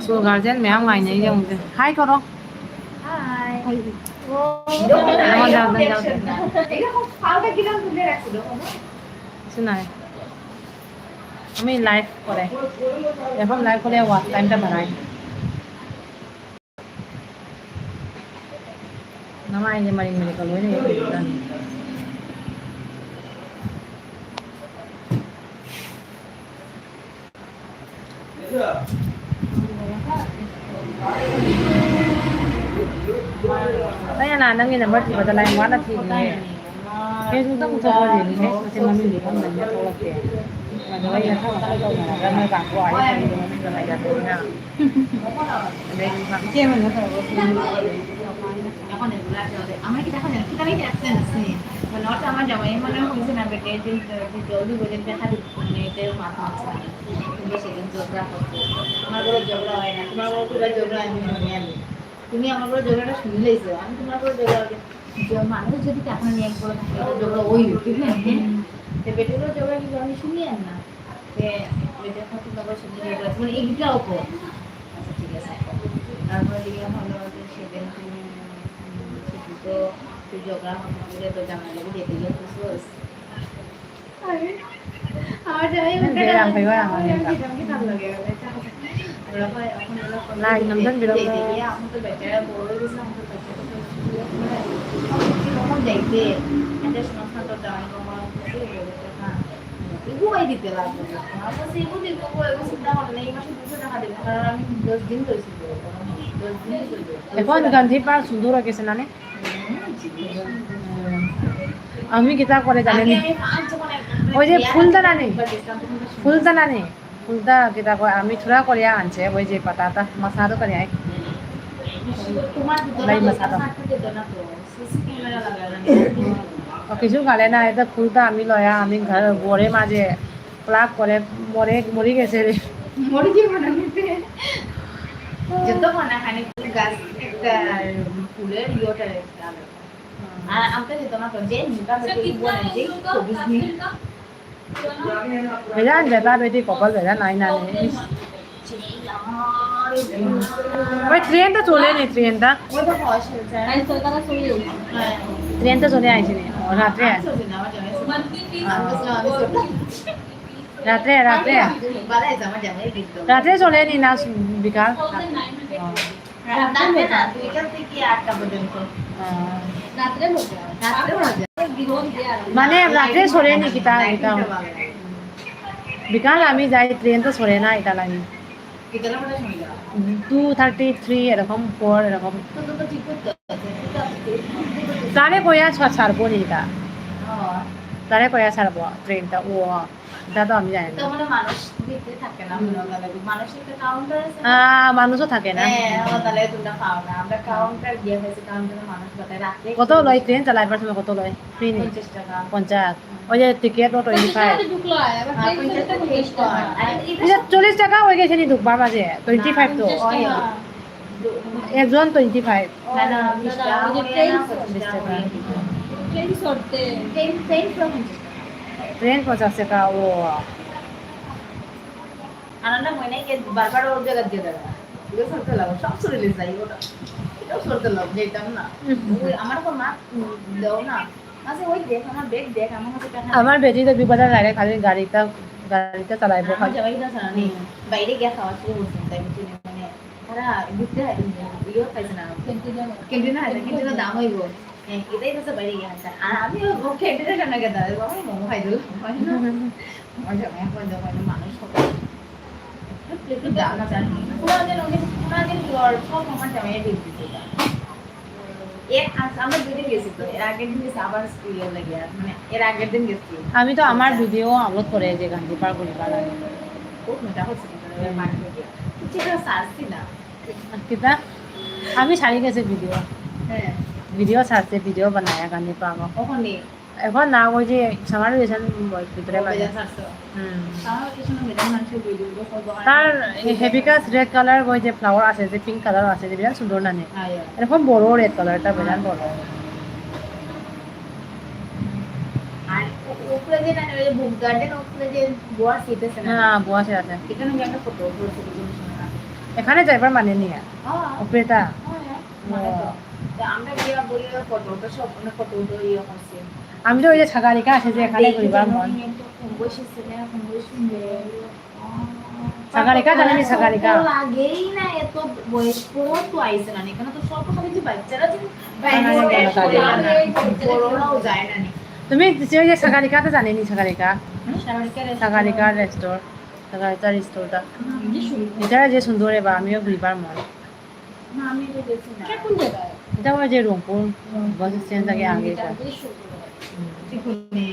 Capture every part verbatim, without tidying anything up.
So guardian ꯃꯌꯥꯝ ꯉꯥꯏꯅꯩ ꯌꯦꯡꯉꯨꯁꯦ꯫ Hi ꯀꯧꯔꯣ꯫ Hi. ꯅꯉꯣꯟꯗ ꯑꯝꯇꯪ ꯌꯥꯎꯗꯦ꯫ ꯁꯤ ꯅꯥꯏ꯫ আমি লাইভ করে। এখন লাইভ করে ওয়াচ টাইমটা বাড়াই। ꯅꯃꯥꯏꯁꯦ ꯃꯔꯤꯡ ꯃꯔꯤꯡꯒ ꯂꯣꯏꯅ ꯌꯦꯛꯈꯤꯕꯖꯥꯠꯅꯤ꯫ ꯑꯩꯅ ꯅꯍꯥꯟ ꯅꯪꯒꯤ ꯅꯝꯕꯔ ꯊꯤꯕꯗ ꯂꯥꯏꯟ ꯋꯥꯅ ꯊꯤꯕꯅꯦ꯫ ꯐꯦꯁꯕꯨꯛꯇ ꯑꯃꯨꯛ ꯊꯣꯛꯄ ꯌꯦꯡꯉꯤꯅꯦ꯫ ꯃꯁꯤ ꯃꯃꯤꯡꯗꯤ ꯈꯪꯗꯕꯅꯤꯅ ꯊꯣꯛꯂꯛꯇꯦ꯫ ꯑꯗꯣ ꯑꯩꯅ ꯊꯕꯛ ꯈꯔ ꯇꯧꯅꯔꯒ ꯅꯣꯏ ꯀꯥꯡꯕꯨ ꯋꯥꯔꯤ ꯁꯥꯟꯅꯕꯗꯣ ꯃꯃꯤꯡꯗꯣ ꯂꯩꯔꯛꯄꯅꯤꯅ꯫ ꯑꯗꯩ ꯏꯆꯦ ꯑꯃꯅ ꯇꯧꯔꯒ ꯉꯥꯏꯈꯣꯅꯦ, ꯉꯥꯏꯈꯣꯅꯦ, ꯉꯥꯏꯈꯣꯅꯦ, ꯈꯤꯇꯪ ꯂꯩꯈꯤ ꯑꯁꯦ ꯑꯁꯦ꯫ ꯃꯅꯣꯍꯔ ꯆꯥꯃ ꯖꯃꯥꯏ ꯃꯅꯣꯍꯔ ꯍꯣꯏꯁꯦ ꯅꯥꯕꯦ ꯗꯦ ꯗꯦ ꯖꯣꯜꯗꯤ ꯕꯣꯂꯦ ꯗꯦꯈꯥ ꯗꯤ ꯃꯦ ꯇꯦ ꯃꯥꯊꯥ ꯃꯆꯥ꯫ ꯇꯨꯝꯕ ꯁꯦꯗꯤꯡ ꯖꯣꯕ꯭ꯔꯥ ꯍꯣꯏꯁꯦ꯫ ꯃꯥꯒꯣ ꯖꯣꯕ꯭ꯔꯥ ꯍꯣꯏꯅ, ꯃꯥꯒꯣ ꯄꯨꯔꯥ ꯖꯣꯕ꯭ꯔꯥ ꯍꯣꯏꯅ ꯌꯥꯅꯤ꯫ তুমি আমার ঘরে ঝগড়াটা শুনলেই তো, আমি তোমার ঘরে ঝগড়া হবে। যে মানুষ যদি আপনার নিয়ে একবার থাকে, ঝগড়া ওই হইতে না। তো বেটারও ঝগড়া কিন্তু আমি শুনি আর না। যে বেটার খাতে বাবা শুনে ঝগড়া, মানে এইটাও কর। আচ্ছা, ঠিক আছে। তারপরে দিকে হলো যে সেদিন তুমি, উম, ছুটি তো, তুই ঝগড়া হবে, তুই তো জামাই লাগে যেতে গিয়ে খুশি হস। আরে, আমার জামাই মুখটা ঝগড়া করে, আমার জামাই মুখটা কি ভালো লাগে, ওরা হয়, এখন ওরা কোনো লাইন দিকে নাম জানবি না। দেখতে গিয়ে, এখন তো বেচারা বড় হয়ে গেছে, এখন তো বেচারা তো কোনো দিকে কখন দেখবে? একটা সময় তো জামাই বাবা আমাকে বলে, "হ্যাঁ, এগুলোই দিতে লাগবে।" আমার কাছে এগুলো দিতে হবে, এগুলো চিন্তা করে না, এই মাসে দুশো টাকা দেবে, কারণ আমি দশ দিন রয়েছি তো, দশ দিন রয়েছি। এখন গান্ধী পার্ক সুন্দর হয়ে গেছে না নে? আমি কিতা করে জানি নি? ওই যে ফুলদানা নেই, ফুলদানা নেই, ফুলদা কিতা কয়, আমি থুড়া করিয়া আনছে, ওই যে পাতাটা, মাসাটো করিয়া। লাই মাসাটো। ও, কিছু গালে না, এটা ফুলটা আমি লয়া, আমি ঘর, ঘরে মাঝে প্লাক করে মরে, মরে গেছে রে। মরে গিয়ে মনে হচ্ছে। যত মনে হয় না, গাছ একটা ফুলের ইয়েটা একটা। আর আমি তো যেতাম না তো, যে নিতাম, ওই যে বলে, যে চব্বিশ দিন। বেজান বেটা বেটি কপাল বেজান নাই না নে। ওই ট্রেনটা চলে নি, ট্রেনটা। ট্রেনটা চলে আইছে নি? ও, রাত্রে। রাত্রে, রাত্রে। রাত্রে চলে নি না বিকাল? ও। রাত্রে না, দুইটা থেকে আটটা পর্যন্ত। ও। রাত্রে মজা। রাত্রে মজা। মানে রাত্রে চলে নি কিতা, কিতা? বিকাল আমি যাই, ট্রেন তো চলে না, এটা লাগে। টু থার্টি থ্রি এরকম, ফোর এরকম। তারে কইয়া ছা-, ছাড়বো নি এটা। তারে কইয়া ছাড়বো ট্রেনটা, ও, এটা তো আমি জানি না। তো মানে মানুষ ভিতরে থাকে না, মনে হয়। মানুষ একটা কাউন্টার আছে না? আহ, মানুষও থাকে না। হ্যাঁ, আমার তাহলে তোমরা পাও না। আমরা কাউন্টার গিয়া খাইছি, কাউন্টারে মানুষ বাতায় রাখে। কত লয় ট্রেন চালাইবার সময়, কত লয়? ফ্রি নি? পঞ্চাশ টাকা। পঞ্চাশ। ওই যে টিকিট ও টোয়েন্টি ফাইভ। ঢুকলো হয়, আবার হ্যাঁ, ট্রেন পঞ্চাশ চলতে টাকা পঞ্চাশ টাকা। আর এটা তো চল্লিশ টাকা হয়ে গেছে নি ঢুকবার মাঝে, টোয়েন্টি ফাইভ তো। না, পঞ্চাশ টাকা। একজন টোয়েন্টি ফাইভ। না, না, না, না, বিশ টাকা ওই যে করে ট্রেন না, পঁচিশ টাকা করে। ট্রেন চড়তে। ট্রেন, ট্রেন তো পঞ্চাশ টাকা। ট্রেন পঞ্চাশ টাকা, ও। আর না, মনে হয় কি বারবার ওর জায়গা দিয়ে দেবে না। এগুলো চড়তে লাগো, সব চড়ে নিয়ে যাই ওটা। এটাও চড়তে লাগো, যেতাম না। ওই আমার তো মা, উম, দেও না। মাঝে ওই দেখ, আমার ব্যাগ দেখ, আমার কাছে টাকা নেই। আমার বেটি তো বিপদে লাগে, খালি গাড়িটা, গাড়িটা চালাইবো আমার খালি। জামাই না জানা নেই। হুম। বাইরে গিয়ে খাওয়া শুরু করছে, তাই বুঝলি? মানে, তারা ঘুরতে হয়, ইয়েও খাইছে না। ক্যান্টিনে ক্যান্টিনে খাইছে, ক্যান্টিনে দাম হইব। হ্যাঁ, এটাই হচ্ছে বাইরে গিয়ে খাইছে। আর আমি ও, ও ক্যান্টিনে কেন গেছে? আমি মোমো খাই দিলাম। মজা, মজা, মজা, মানুষ হবে। একটু দাম আছে। পুরা দিন ওকে, পুরা দিন কি ওর সব আমার জামাইয়ে বিল দিছে। এর আগ-, আমরা দুই দিন গেছি তো, এর আগের দিন গেছি আবার স্কুলে লাগে, আর মানে এর আগের দিন গেছি। আমি তো আমার আচ্ছা। ভিডিও আপলোড করে যে গান্ধী পার্ক ঘুরবার আগে। খুব মজা হচ্ছে কিন্তু, ওই হুম। পার্কে গিয়ে। কিছু একটা ছাড়ছি না। কিতা? আমি ছাড়ি গেছি ভিডিও। হ্যাঁ। ভিডিও ছাড়ছে, ভিডিও বানায় গান্ধী পার্ক। ওখানে এখন না, ওই যে সামার ভ্যাকেশন ভিতরে ও, বাজে। ভ্যাকেশন ছাড়ছে। হুম। সামার ভ্যাকেশনে মেয়েদের মানুষের ভিডিও করবো, আর তার এই হেভি কাজ রেড কালার, ওই যে ফ্লাওয়ার আছে, যে পিঙ্ক কালার আছে, যে বিরাট সুন্দর না নে? হ্যাঁ, ইয়া। এরকম বড় রেড কালারটা, বিরাট হ্যাঁ। বড়। আর ও, ও উপরে যে, মানে, ওই যে বুক গার্ডেন, ওখানে যে বড় সিট আছে না? হ্যাঁ, বড় সিট আছে। এখানে গিয়ে আমরা ফটো তুলছি, কিছু কিছু না। এখানে যাইবার মানে নিয়ে? হ্যাঁ। উপরে তা? হ্যাঁ, হ্যাঁ। মানে তো। তো আমরা গিয়ে বলি, ওই ফটো, ওটা সব, মানে, ফটো উঠে ইয়ে করছি। আমি তো ওই যে সাগারিকা আছে যে এখানে এই যে ঘুরবার মন। একটু কম বয়সী ছেলে, কম বয়সী মেয়ে। সাগারিকা জানি নি, সাগারিকা। তো লাগেই না, এত বয়স্করাও তো আইছে না, এখানে তো সব খালি যে বাচ্চারা যে বাইরে বড়রাও যায় না নি। তুমি যে ওই যে সাগারিকা তো জানি নি, সাগারিকা? হুম? সাগারিকা রেস্টুরেন্ট। সাগারিকা রেস্টোর, সাগারিকা রেস্টোরটা। হুম, কি সুন্দর। এটা যে সুন্দর রে বা, আমিও ঘুরবার মন। না, আমি এটা দেখি না। এটা কোন জায়গায়? এটা ওই যে রংপুর হুম। বাস স্ট্যান্ড থেকে আগে এটা এটা। বেশ সুন্দর। হুম। ঠিক নেই।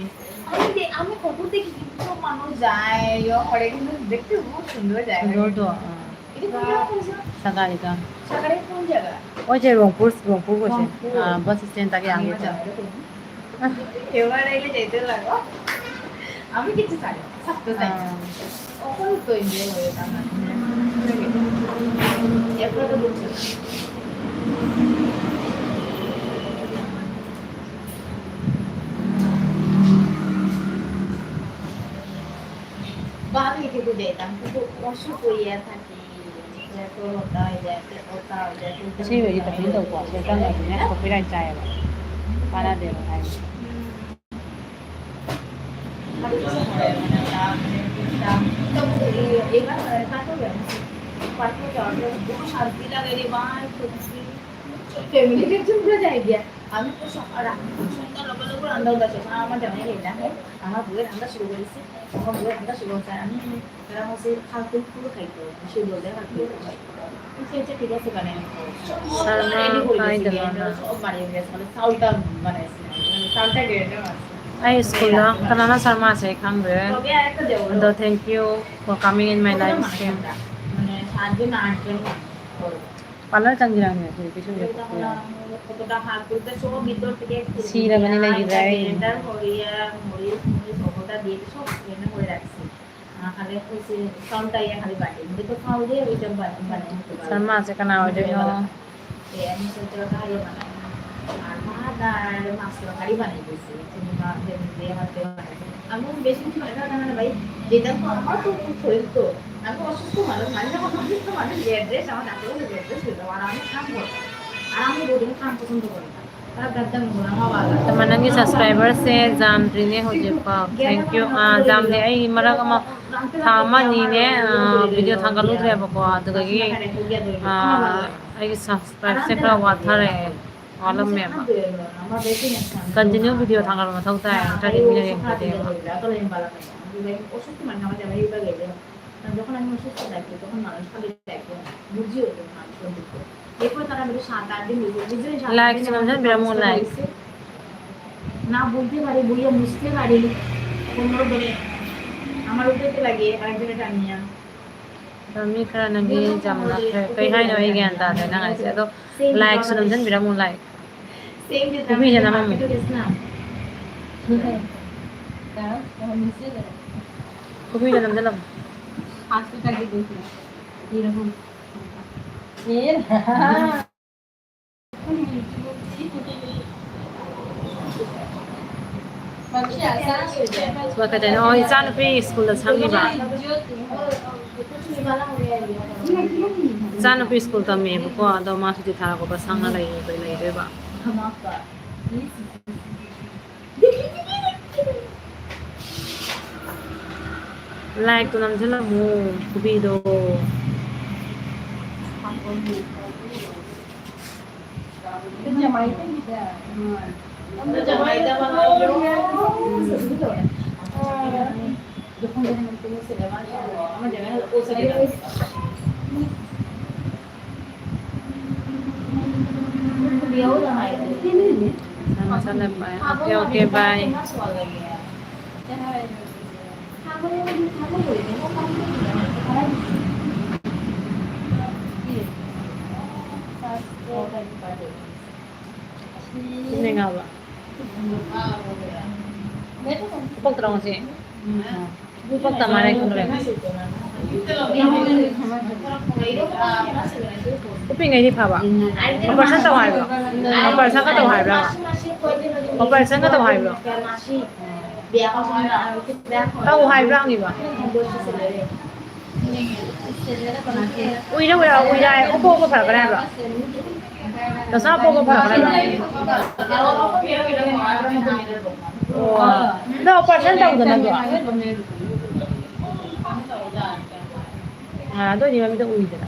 আমি দে-, আমি ফটো দেখি কিন্তু মানুষ যায়, ইয়ে করে, কিন্তু দেখতে খুব সুন্দর জায়গা। সুন্দর তো, হ্যাঁ। এটা কোন জায়গা বলছো? সাগারিকা। সাগারিকা কোন জায়গা? ওই যে রংপুর, রংপুর বসে। রংপুর। হ্যাঁ, বাস স্ট্যান্ড থেকে আমি আগে। জানি না। এবার আগে যেতে লাগো। আমি কিছু জানি না, থাকতে চাই না। হ্যাঁ। অকল তো এনজয় করে, তার মানে। এরপরে তো বুঝছো না। বাবা, আমি কিন্তু যেতাম, কিন্তু অসুখ হইয়া থাকি। এত ওটা হয়ে যায়, এত ওটা হয়ে যায়, কিন্তু সেই ওই যে তখন তো উপবাস, ওটা না, তুমি একটা কপিরাইট চায় আবার। পাড়া দেবো, তাই। হুম। আর কিছু হয় না, তা, তা, তবু এই, এবার, আহ, কাটবে। পার্কে যাওয়ার পর খুব শান্তি লাগে রে ভাই, সত্যি। ফ্যামিলি একজন ঘুরে যায় গিয়া। আমি তো সকাল, রাত, সন্ধ্যা লগে লগে রান্না উঠা শেষ। আর আমার জামাই এটা, হ্যাঁ, আমার বউয়ের রান্না শুরু করেছে, আমার বউয়ের রান্না শুরু হচ্ছে। আমি এরা হচ্ছে খালকুল পুরো খাইতো, সে বলতে খালকুল পুরো খাইতো। আমি বলছি, "আচ্ছা, ঠিক আছে, বানাই আমি খাবো।" সব শর্মা ready করে খাই দিয়েছে, দিল গিয়ে না। সব বানিয়ে দিয়েছে, মানে, চাউলটা বানাইছে, মানে, চাউলটা গ্রেটার আছে। Ay, escuela, kanana sarma ase, khang re. তবে আরেকটা দেবো। Thank you for coming in my live stream. মানে, সাতজন, আটজন মানুষ। Pala changi lang niya, so, kasi yung এটা হলো আমার কতটা খালকুলটা সব ভিতর থেকে খুলে Sira, Manila, এটা Ibrahim. গ্রেটার করিয়া, মরিচ, মরিচ, সবটা দিয়ে সব গ্রেটার করে রাখছি। আর খালি হচ্ছে চাউলটা ইয়া খালি বাটি। কিন্তু তো চাউল দিয়ে ওইটা বাটি বানাই নিতে পারবো। Sarma ase kana, ওই জন্য। এই আমি সেটা খাইয়ে বানাই। আর ভাত আর মাছ তরকারি বানাই দিয়েছি। চিংড়ি মাছ দিয়ে, দিয়ে আমার দিয়ে বানাই দিয়েছি। আমি বেশি কিছু মনে করি না, মানে ভাই, যেটা তো আমার তো খুব শরীর তো, আমি অসুস্থ মানুষ, মাঝে যখন অসুস্থ মানুষ, যে অ্যাড্রেস আমার ডাক্তার বলে যে অ্যাড্রেস দিতে, আর আমি কাম করবো, আর আমি রোদিন কাম পছন্দ করি না। তার গার্জেন বলে, আমার বাবা। ꯇꯃꯟꯅꯪꯒꯤ ꯁꯕꯁꯀ꯭ꯔꯥꯏꯕꯔꯁꯦ ꯌꯥꯝꯗ꯭ꯔꯤꯅꯦ ꯍꯧꯖꯤꯛꯐꯥꯎ꯫ Thank you. ꯑꯥ, ꯌꯥꯝꯗꯦ꯫ ꯑꯩ ꯃꯔꯛ ꯑꯃ ꯊꯥ ꯑꯃ ꯑꯅꯤꯅꯦ, ꯑꯥ, ꯚꯤꯗꯤꯑꯣ ꯊꯥꯡꯒꯠꯂꯨꯗ꯭ꯔꯦꯕꯀꯣ꯫ ꯑꯗꯨꯗꯒꯤ, ꯑꯥ, ꯑꯩꯒꯤ ꯁꯕꯁꯀ꯭ꯔꯥꯏꯕꯁꯦ ꯈꯔ ꯋꯥꯠꯊꯔꯛꯑꯦ꯫ ꯋꯥꯠꯂꯝꯃꯦꯕ꯫ ꯀꯟꯇꯤꯅ꯭ꯌꯨ ꯚꯤꯗꯤꯑꯣ ꯊꯥꯡꯒꯠꯄ ꯃꯊꯧ ꯇꯥꯏ, ꯅꯠꯇ꯭ꯔꯗꯤ ꯃꯤꯅ ꯌꯦꯡꯕꯤꯗꯦꯕ꯫ যখন আমি অসুস্থ থাকি, তখন মানুষ খালি দেখে, বুঝিও তো মানুষের দুঃখ। এরপর তারা বলে সাত আট দিন হয়েছে, বুঝলেন, সাত আট দিন লাইকস আমার নমজন বিরামো অবস্থা লাইক। হয়েছে। না বলতে পারি, বইয়া মুছতে পারি, কোমর ধরে আমার উঠাতে লাগে, আরেকজনের টানিয়া। ꯑꯗꯣ ꯃꯤ ꯈꯔꯅꯗꯤ ꯌꯥꯝꯅ ꯀꯩ ꯍꯥꯏꯅꯣ ꯑꯩ ꯒ꯭ꯌꯥꯟ ꯇꯥꯗ꯭ꯔꯦ ꯅꯪ ꯍꯥꯏꯁꯦ꯫ ꯑꯗꯣ ꯂꯥꯏꯛꯁꯨ ꯅꯝꯁꯤꯟꯕꯤꯔꯝꯃꯨ, ꯂꯥꯏꯛ꯫ ꯈꯨꯕꯤꯁꯦ ꯅꯝꯃꯝꯃꯨ꯫ ꯈꯨꯕꯤꯁꯦ ꯅꯝꯁꯤꯜꯂꯝꯃꯨ꯫ ꯀꯩꯗꯧꯅꯣ? ꯑꯣ, ꯏꯆꯥꯅꯨꯄꯤ ꯁ꯭ꯀꯨꯜꯗ ꯁꯪꯉꯤꯕ꯫ ꯏꯆꯥꯅꯨꯄꯤ ꯁ꯭ꯀꯨꯜ ꯇꯝꯃꯦꯕꯀꯣ, ꯑꯗꯣ ꯃꯥ ꯁꯨꯇꯤ ꯊꯥꯔꯛꯄꯗ ꯁꯪꯉ ꯂꯩ-, ꯂꯩꯗꯣꯏꯕ꯫ ꯂꯥꯏꯛꯇꯣ ꯅꯝꯁꯤꯜꯂꯝꯃꯨ, ꯈꯨꯕꯤꯗꯣ꯫ Okay, okay, bye. ꯁꯤꯅꯦ ꯉꯥꯕ꯫ ꯄꯣꯛꯇ꯭ꯔꯣ ꯉꯁꯤ? ꯄꯣꯛꯇ ꯃꯥꯜꯂꯦ ꯈꯪꯗ꯭ꯔꯦ꯫ ꯎꯞꯄꯤꯉꯩꯗꯤ ꯐꯕ꯫ ꯑꯣꯄꯔꯦꯁꯟ ꯇꯧ ꯍꯥꯏꯕ꯭ꯔꯣ? ꯑꯣꯄꯔꯦꯁꯟꯒ ꯇꯧ ꯍꯥꯏꯕ꯭ꯔꯥ? ꯑꯣꯄꯔꯦꯁꯟꯒ ꯇꯧ ꯍꯥꯏꯕ꯭ꯔꯣ? ꯇꯧ ꯍꯥꯏꯕ꯭ꯔꯥ ꯍꯪꯉꯤꯕ? ꯎꯏꯔ ꯎꯏꯔ ꯎꯏꯔ ꯍꯥꯏ, ꯑꯣꯄ ꯑꯣꯄ ꯐꯔꯛꯀꯅꯤ ꯍꯥꯏꯕ꯭ꯔꯣ? ꯅꯁꯥ ꯑꯣꯄ ꯑꯣꯄ ꯐꯔꯛꯀꯅꯤ ꯍꯥꯏꯕ꯭ꯔꯣ? ꯑꯣ꯫ ꯅꯪ ꯑꯣꯄꯔꯦꯁꯟ ꯇꯧꯗꯅ ꯑꯗꯣ? ꯑꯥ, ꯑꯗꯨ ꯑꯣꯏꯗꯤ ꯃꯃꯤꯠꯇ ꯎꯏꯗꯅ꯫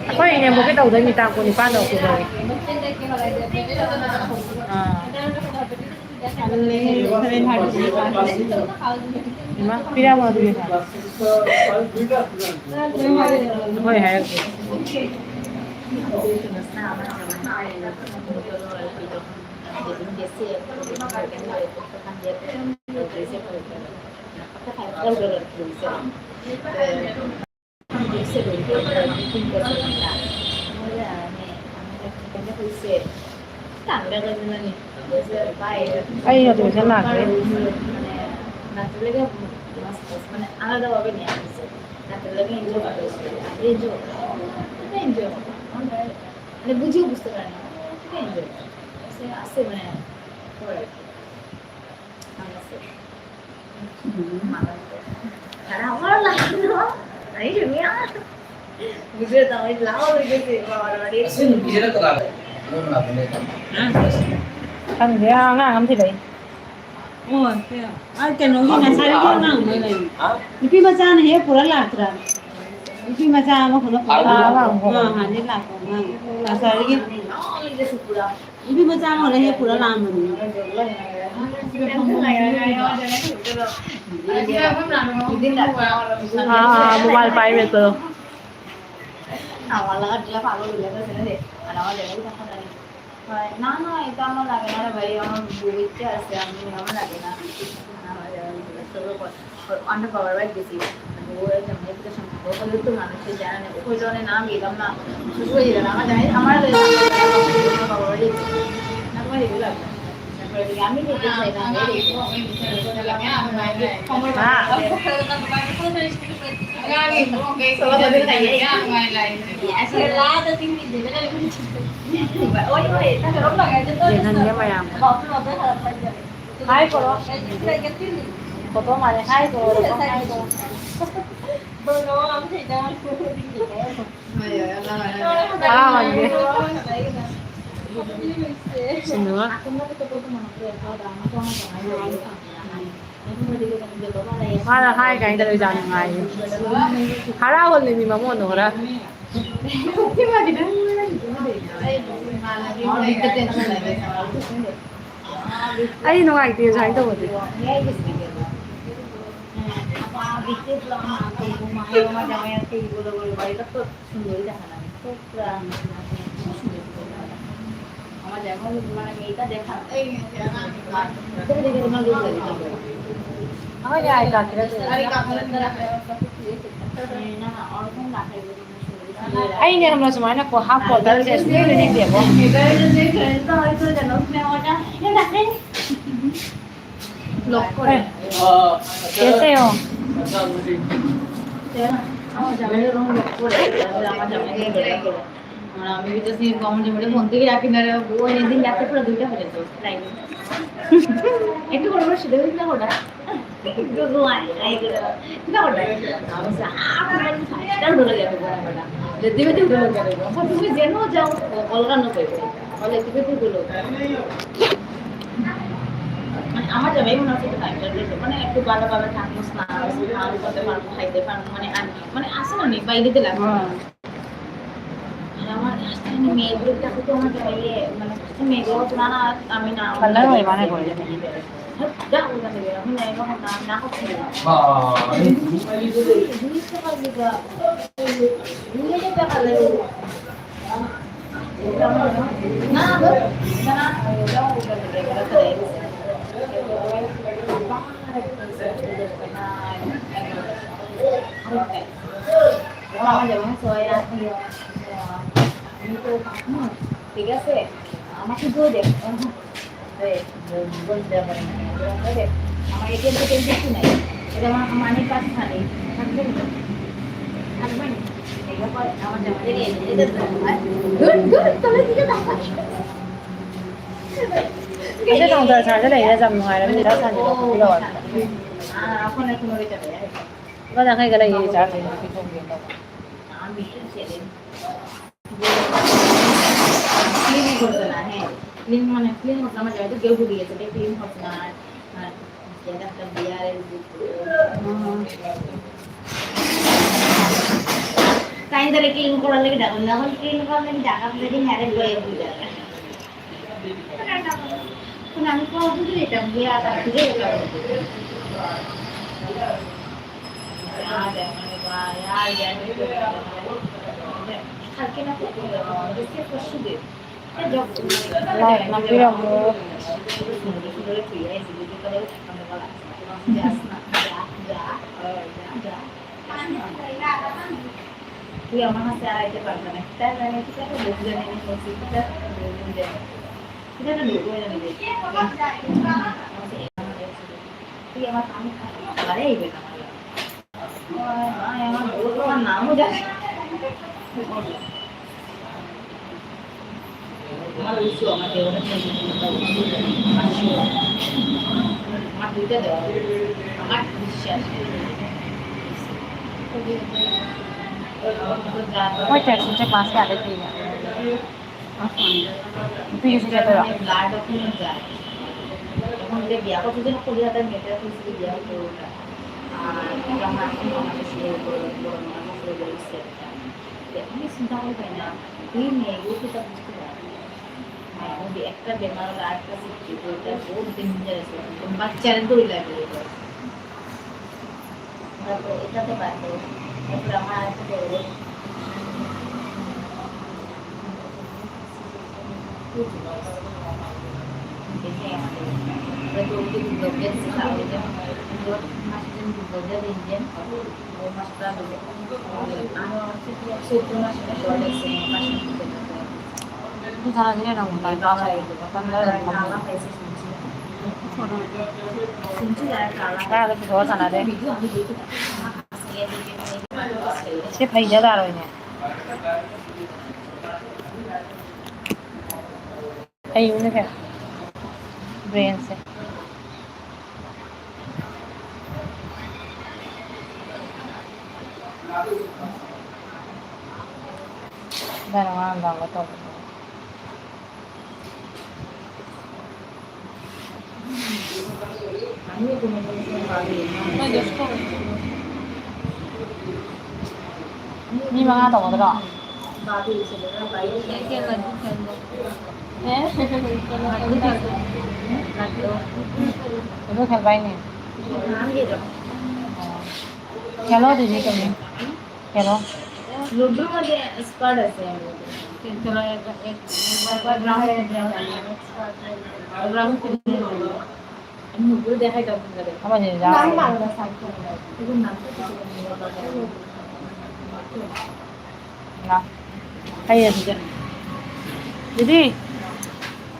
ꯑꯩꯈꯣꯏ ꯏꯅꯦꯝꯕꯣꯛꯀꯤ ꯇꯧꯗꯣꯏꯅꯤ, ꯇꯥꯡ ꯀꯨꯟꯅꯤꯄꯥꯟꯗ ꯑꯣꯛꯇꯣꯕꯔꯒꯤ꯫ ꯑꯥ꯫ ꯏꯃꯥ, ꯄꯤꯔꯝꯃꯣ ꯑꯗꯨꯗꯤ꯫ ꯍꯣꯏ, ꯍꯥꯏꯔꯛꯀꯦ꯫ ꯑꯩ notification ꯂꯥꯛꯇ꯭ꯔꯤ꯫ মানে বুঝিও বুঝতে পারে না। ঠিক আছে? সে আসছে মানে, করে আর কি। আমার আছে। হুম। আমার লাগলো। এই দুনিয়া। বুঝলে তো, আমি লাল হয়ে গেছি, বাবার বাড়ি। ꯈꯪꯗꯦ, ꯑꯉꯥꯡ ꯑꯃ ꯊꯤꯜꯂꯛꯏ꯫ ꯑꯣ, ꯁꯦ꯫ ꯑꯥ, ꯀꯩꯅꯣꯒꯤ ꯉꯁꯥꯏꯒꯤ ꯑꯉꯥꯡ ꯑꯃ ꯂꯩ꯫ ꯅꯨꯄꯤ ꯃꯆꯥꯅ ꯍꯦꯛ ꯄꯨꯔ ꯂꯥꯛꯇ꯭ꯔꯥ? ꯅꯨꯄꯤ ꯃꯆꯥ ꯑꯃ ꯄꯨꯔ ꯑꯥ, ꯑꯉꯥꯡ ꯑꯃ꯫ ꯑꯥ, ꯍꯥꯟꯅꯗꯤ ꯂꯥꯛꯄ ꯑꯉꯥꯡ꯫ ꯉꯁꯥꯏꯒꯤ ꯅꯨꯄꯤ ꯃꯆꯥ ꯑꯃ ꯍꯦꯛ ꯄꯨꯔ ꯂꯥꯛꯑꯝꯕꯅꯤ꯫ ꯑꯥ, ꯑꯥ, ꯑꯥ, mobile ꯄꯥꯏꯕꯗꯣ꯫ ꯍꯣꯏ, ꯅꯪ ꯅꯣꯏ ꯇꯥꯃꯣ ꯂꯥꯛꯀꯦ ꯍꯥꯏꯔ ꯚꯥꯏ, ꯑꯃ ꯕꯣꯕꯤꯠꯀ ꯑꯁꯦ ꯌꯥꯝ ꯅꯨꯡꯉꯥꯏ ꯑꯃ ꯂꯥꯛꯀꯦ ꯅꯪ꯫ ꯑꯟꯗ ꯄꯋꯥꯔ ꯋꯥꯏ ꯕꯤꯁꯤ꯫ ꯑꯗꯨ ꯑꯣꯏꯔ ꯇꯝꯃꯦ ꯄꯨꯂꯤꯁ ꯁꯝ ꯄꯨꯂꯤꯁ ꯇꯨ ꯃꯥꯅ ꯁꯤ ꯌꯥꯅꯤ꯫ ꯑꯩꯈꯣꯏ ꯂꯣꯟꯅ ꯅꯥꯝꯒꯤ ꯂꯝꯅ ꯁꯨꯁꯨ ꯏꯗꯅ ꯑꯃꯗ ꯑꯩ ꯑꯃꯔ ꯂꯩ꯫ ꯄꯋꯥꯔ ꯋꯥꯏ ꯕꯤꯁꯤ꯫ ꯅꯪ ꯋꯥꯔꯤ ꯂꯥꯛ꯫ ꯍꯥ? ꯌꯦꯡꯍꯟꯒꯦ ꯃꯌꯥꯝ꯫ ꯍꯥꯏ ꯀꯣꯔꯣ꯫ ꯐꯣꯇꯣ ꯃꯥꯜꯂꯦ꯫ ꯍꯥꯏ ꯀꯣꯔꯣ꯫ ꯍꯥꯏ ꯀꯣꯔꯣ꯫ ꯍꯔꯥꯎꯍꯟꯒꯦ꯫ ꯁꯤꯅꯦꯃꯥ꯫ ꯃꯥꯅ ꯍꯥꯏ ꯀꯥꯏꯗ ꯂꯣꯏꯖꯥꯠꯅꯤ ꯉꯥꯏꯔꯤ꯫ ꯍꯔꯥꯎꯍꯜꯂꯤꯃꯤ ꯃꯉꯣꯟꯗ ꯈꯔ꯫ ꯑꯩ ꯅꯨꯡꯉꯥꯏꯇꯦ ꯁꯨꯃꯥꯏꯅ ꯇꯧꯕꯗꯤ꯫ ꯑꯩꯅꯦ ꯈꯪꯕ꯭ꯔꯥ ꯁꯨꯃꯥꯏꯅ ꯀꯣ ꯍꯥꯞ ꯀꯣ ꯇꯔꯁꯦ ꯁꯨꯡꯂꯦꯡ ꯂꯦꯡꯅꯤꯡꯗꯦꯕ꯫ ꯂꯣꯛ ꯀꯣꯔꯦ꯫ ꯀꯦꯁꯦ ꯍꯣ? মানে আমার জামাই মনে হচ্ছে একটু ফাইটার রয়েছে, মানে একটু ভালোভাবে থাকবো, স্নান স্নান করতে পারবো, খাইতে পারবো, মানে আর মানে আসে না, নেই বাইরে দিলাম। আর আমার মেয়েগুলো দেখো তো, আমার জামাইয়ে মানে মেয়েগুলো না, না, আমি না কালার হয় মানে করে। ঠিক আছে, আমাকে দিয়ে দেখ। আমার এটিএম টেটিএম কিছু নাই। এটা আমার মানি পাস খালি। থাকবে না। থাকবে না। এই ব্যাপার আমার জামা নেই, এটা তো আমার। ধুর, ধুর, তলে দিকে তাকাস। ꯑꯁꯤ ꯀꯥꯎꯟꯇꯔ ꯁꯥꯏꯗ ꯂꯩꯔꯦ, ꯌꯥꯝ ꯅꯨꯡꯉꯥꯏꯔꯕꯅꯤ, ꯗꯥ ꯁꯥꯟꯇꯤꯗꯣ ꯈꯣꯠꯄꯤꯔꯛꯑꯣ꯫ ꯑꯥ, ꯑꯩꯈꯣꯏꯅ ꯊꯨꯅ ꯂꯣꯏꯁꯤꯜꯂꯦ ꯍꯥꯏꯁꯦ꯫ ꯂꯨꯄꯥ ꯌꯥꯡꯈꯩꯒ ꯂꯩꯌꯦ, ꯆꯥ ꯊꯛꯅꯕ ꯄꯤꯊꯣꯛꯀꯦ ꯇꯧꯕ꯫ ꯅꯍꯥꯟ ꯃꯤꯁꯨ ꯆꯦꯜꯂꯦ꯫ ꯀ꯭ꯂꯤꯟ ꯈꯣꯠꯇꯅ ꯍꯦ꯫ ꯀ꯭ꯂꯤꯟ ꯃꯥꯅꯦ, ꯀ꯭ꯂꯤꯟ ꯈꯣꯠꯇꯅ ꯃꯥꯅꯦ, ꯑꯗꯨ ꯀꯦꯎ ꯀꯦꯎ ꯌꯦ ꯆꯠꯂꯦ, ꯀ꯭ꯂꯤꯟ ꯈꯣꯠꯇꯅ꯫ ꯎꯝ꯫ ꯀꯥꯏꯗꯔꯦ ꯀ꯭ꯂꯤꯟ ꯈꯣꯠꯂ ꯂꯩꯗ, ꯅꯍꯣꯏ ꯀ꯭ꯂꯤꯟ ꯈꯣꯠꯂ ꯂꯩꯗ, ꯀꯝꯗꯒꯤ ꯉꯥꯏꯔꯦ ꯂꯣꯏ ꯕꯨꯗ꯫ ꯀꯅꯥꯅ ꯀꯣ ꯕꯨꯗ ꯂꯩꯇꯕꯒꯤ ꯌꯥꯗꯕꯒꯤ ꯂꯩꯇꯕ꯫ ꯌꯥꯗꯦ, ꯌꯥꯗꯦ꯫ ꯂꯥꯏꯛ ꯅꯝꯕꯤꯔꯝꯃꯨ꯫ ꯃꯣꯏ ꯇꯦꯛꯁꯤꯁꯦ ꯀ꯭ꯂꯥꯁ ꯀꯌꯥꯗꯩ ꯄꯤꯒꯦ? ꯅꯨꯄꯤꯒꯤꯁꯨ ꯆꯠꯇꯣꯏꯔꯣ? একটা বেমার হলে আরেকটা শিখতে হয়। মানে, ওই একটা বেমার হলে আরেকটা শিখতে হয়, ওটা বহুত ডেঞ্জারাস। বাচ্চারা দৌড় লাগে। তারপর এটাতে বাদ দাও। তারপর আমার আরেকটা বড় দেখে আমাদের, আমরা তো ওই যে দুর্গাপূজা দিচ্ছি, তাহলে যেমন মাসের জন্য দুর্গাপূজা দিন দিন, ও মাসটা চৈত্র মাসটা শর্ট আছে, মাসের মধ্যে ꯁꯥꯟꯅꯁꯤꯅꯦ ꯅꯪ ꯃꯇꯥꯏ ꯆꯥꯕ ꯂꯩꯔꯗꯤ ꯃꯇꯝꯗ ꯂꯩꯔꯗꯤ ꯐꯝꯃꯨ꯫ ꯀꯥꯏꯗ ꯄꯨꯊꯣꯛꯑ ꯁꯥꯟꯅꯗꯦ꯫ ꯁꯤ ꯐꯩꯗ ꯇꯥꯔꯣꯏꯅꯦ꯫ ꯐꯩꯕꯅꯦ ꯐꯩ꯫ ꯕ꯭ꯔꯦꯟꯁꯦ꯫ ꯏꯕꯥꯅꯤ ꯉꯔꯥꯡ download ꯇꯧꯕꯗꯣ꯫ ꯃꯤ ꯃꯉꯥ ꯇꯧꯒꯗ꯭ꯔꯣ? ꯑꯗꯨ ꯈꯟꯕ ꯍꯥꯏꯅꯦ꯫ ꯈꯦꯂꯣ ꯑꯗꯨꯗꯤ ꯀꯩꯅꯣ? ꯈꯦꯂꯣ꯫ लूडो मध्ये एक्सपर्ट असे. ꯍꯩ ꯑꯗꯨꯗꯤ꯫ ꯗꯤꯗꯤ꯫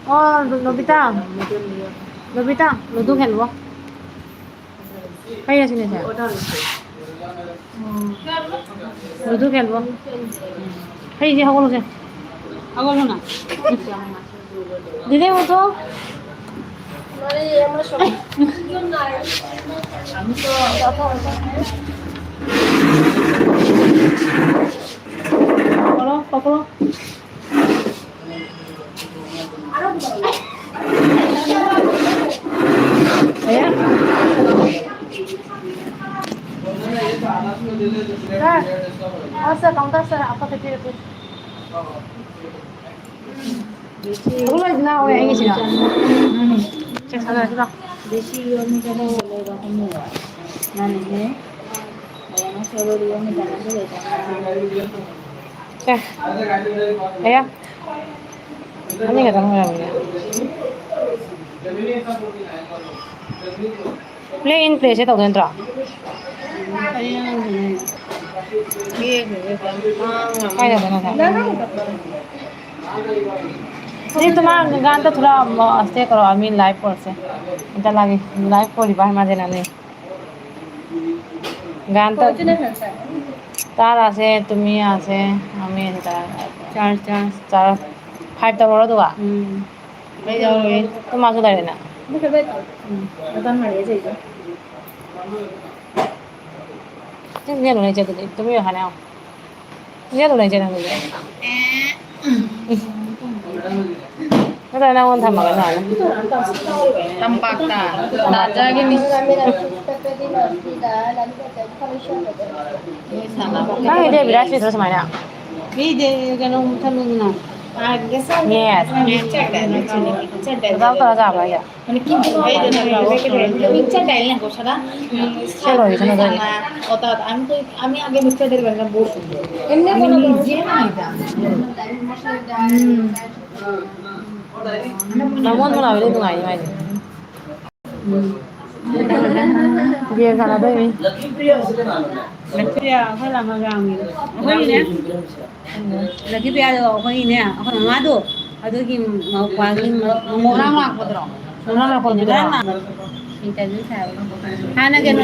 ꯑꯣ, ꯅꯣꯕꯤꯇꯥ꯫ ꯅꯣꯕꯤꯇꯥ, ꯂꯨꯗꯨ ꯈꯦꯜꯂꯨ꯫ ꯀꯩ ꯑꯁꯤꯅꯦꯁꯦ? ꯎꯝ꯫ ꯂꯨꯗꯨ ꯈꯦꯜꯂꯣ꯫ ꯎꯝ꯫ ꯍꯩꯁꯦ ꯍꯧꯒꯠꯂꯨꯁꯦ꯫ ꯍꯧꯒꯠꯂꯨꯅ꯫ ꯗꯤꯗꯤ ꯎꯊꯣ꯫ ꯄꯀꯣ, ꯄꯀꯣ꯫ भैया? सर, और सर, काउंटर सर, आपका फिफ्टी रुपीज। ꯂꯣꯏꯁꯤꯅ ꯑꯣꯏ ꯑꯩꯒꯤꯁꯤꯅ꯫ ꯎꯝ꯫ ꯆꯦꯛ ꯁꯥꯟꯅꯔꯁꯤ ꯂꯥꯎ꯫ ꯁꯦ꯫ ꯑꯌꯥ꯫ ꯑꯅꯤ ꯈꯛꯇꯪ ꯑꯣꯏꯔꯝꯃꯤꯅꯦ꯫ Play in place ꯁꯦ ꯇꯧꯗꯣꯏ ꯅꯠꯇ꯭ꯔꯣ? ꯀꯥꯏ ꯇꯧꯗꯣꯏꯅꯣ ꯁꯦ? এই তোমার গানটা থোড়া, আ, আস্তে করো, আমি লাইভ করছে। এটা লাগে, লাইভ করি, বাহার মাঝে না নেই। গানটা তার আছে, তুমি আছে, আমি আছি, তার আছে। চার, চার। চার, ফাইভটা বড় দোয়া। হুম। এই যাও, এই তোমার আছে দাঁড়িয়ে না। হুম। ওটা মারিয়ে যাই তো। তুমি জানো না, এই যে তুমি ওখানে আও। নিজে তো নিজে না বুঝে। Wala na akong tama ka na. Tampakta. Taja gini. Sana. Bakit di bilas ito sa mana? Hindi, ganun kami na. Ah, yes. Yes. Yes. Ito ang talaga ba ya? মানে কি বলবো? এই যে দেখো, মিক্সচার ডাইল না গোসাটা, উম, চলো, এখানে যাই। অর্থাৎ আমি তো, আমি আগে মিক্সচার ডাইল বানাতাম বহুত সুন্দর। এমনি আমি কোনো নিজে বানাইতাম। হুম। Namuan mo na, wala nung ayaw, ayaw. Hindi yan sana tayo eh. Nagkaya, wala magamit. Okay na. Lagi pa ako, okay na. Ako na nga do. Ado ki, ma-, pagin, ma-, mura nga ako dro. Mura nga ako dro. Interview sa. Hana gano.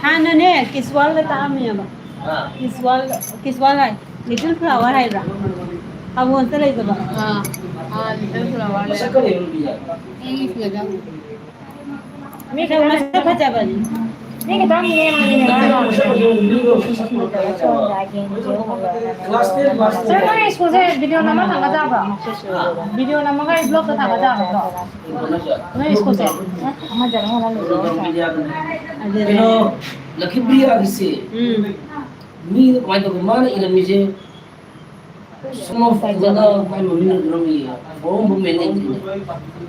Hana ne, kiswal ka ta ami ba? Kiswal, kiswal hai. Little flower hai ba? Abo sa lai ba? Ah, ah, little flower. English na daw. ꯃꯤ ꯈꯔ ꯃꯁꯛ ꯐꯖꯕꯅꯤ꯫ ꯃꯤ ꯈꯤꯇꯪ ꯅꯦꯝꯕꯅꯤꯅꯦ ꯃꯥꯗꯣ꯫ Sister, ꯅꯣꯏ ꯁ꯭ꯀꯨꯜꯁꯦ video ꯅꯝꯃ ꯊꯥꯒꯠ ꯌꯥꯕ꯭ꯔꯣ? Video ꯅꯝꯃꯒ ꯑꯩ ꯕ꯭ꯂꯣꯛꯇ ꯊꯥꯒꯠ ꯌꯥꯒꯗ꯭ꯔꯣ? ꯅꯣꯏ ꯁ꯭ꯀꯨꯜꯁꯦ? ꯑꯗꯨꯅꯦ꯫ ꯀꯩꯅꯣ, ꯂꯛꯈꯤꯄ꯭ꯔꯤꯌꯥꯒꯤꯁꯦ ꯎꯝ꯫ ꯃꯤꯗꯣ ꯀꯃꯥꯏꯅ ꯇꯧꯒꯦ? ꯃꯥꯅ ꯏꯔꯝꯃꯤꯁꯦ ꯁꯣꯝ ꯑꯣꯐ ꯀꯩꯅꯣꯅ ꯃꯥꯏ ꯃꯃꯤꯡ ꯅꯝꯃꯤ, ꯐꯣꯔꯝ ꯕꯨꯛ ꯃꯦꯟ ꯂꯩꯇꯦꯅꯦ꯫